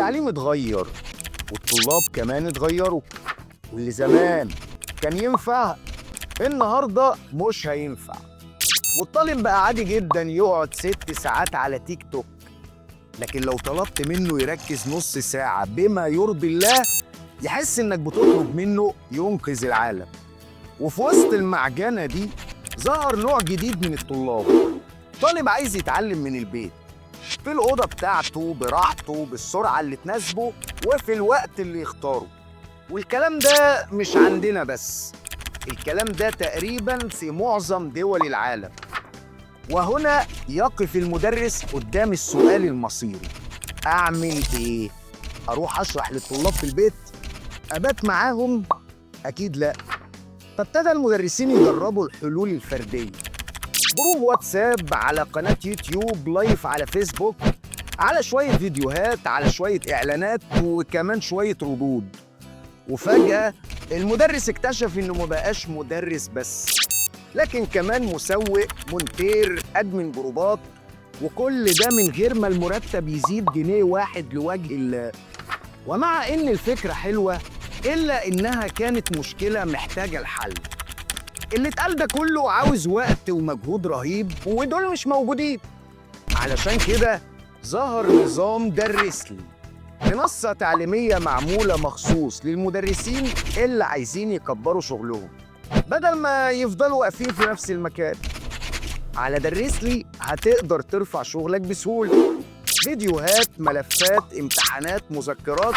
التعليم اتغير، والطلاب كمان اتغيروا، واللي زمان كان ينفع النهارده مش هينفع. والطالب بقى عادي جدا يقعد 6 ساعات على تيك توك، لكن لو طلبت منه يركز نص ساعة بما يرضي الله يحس انك بتطلب منه ينقذ العالم. وفي وسط المعجنة دي ظهر نوع جديد من الطلاب، طالب عايز يتعلم من البيت، في الأوضة بتاعته، براحته، بالسرعة اللي تناسبه، وفي الوقت اللي يختاره. والكلام ده مش عندنا بس، الكلام ده تقريبا في معظم دول العالم. وهنا يقف المدرس قدام السؤال المصيري: أعمل إيه؟ أروح أشرح للطلاب في البيت؟ أبات معاهم؟ أكيد لأ. فابتدى المدرسين يجربوا الحلول الفردية: group واتساب، على قناة يوتيوب، live على فيسبوك، على شوية فيديوهات، على شوية إعلانات، وكمان شوية ردود. وفجأة المدرس اكتشف إنه ما بقاش مدرس بس، لكن كمان مسوق، مونتير، admin جروبات، وكل ده من غير ما المرتب يزيد جنيه واحد لوجه الله. ومع إن الفكرة حلوة، إلا إنها كانت مشكلة محتاجة الحل. اللي اتقال ده كله عاوز وقت ومجهود رهيب، ودول مش موجودين. علشان كده ظهر نظام درسلي، منصة تعليمية معمولة مخصوص للمدرسين اللي عايزين يكبروا شغلهم بدل ما يفضلوا واقفين في نفس المكان. على درسلي هتقدر ترفع شغلك بسهولة: فيديوهات، ملفات، امتحانات، مذكرات،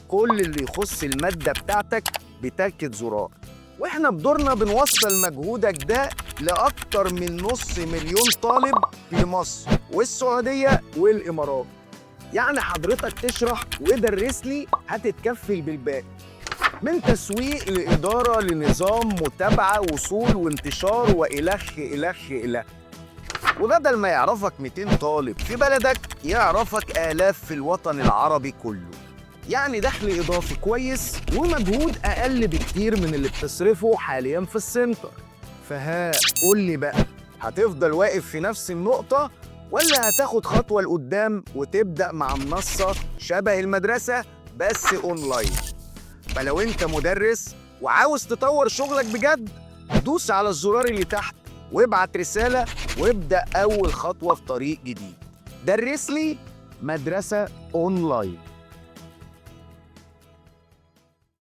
كل اللي يخص المادة بتاعتك بتكة زرار. واحنا بدورنا بنوصل مجهودك ده لأكتر من نص مليون طالب في مصر والسعودية والإمارات. يعني حضرتك تشرح ودرسلي هتتكفل بالباقي، من تسويق لإدارة لنظام متابعة، وصول وانتشار، وإلخ إلخ إلخ. وبدل ما يعرفك 200 طالب في بلدك، يعرفك آلاف في الوطن العربي كله. يعني دخل إضافي كويس ومجهود أقل بكتير من اللي بتصرفه حاليا في السنتر. فها قول لي بقى، هتفضل واقف في نفس النقطة ولا هتاخد خطوة لقدام وتبدأ مع منصة شبه المدرسة بس أونلاين؟ فلو انت مدرس وعاوز تطور شغلك بجد، دوس على الزرار اللي تحت وابعت رسالة وابدأ أول خطوة في طريق جديد. درس لي، مدرسة أونلاين.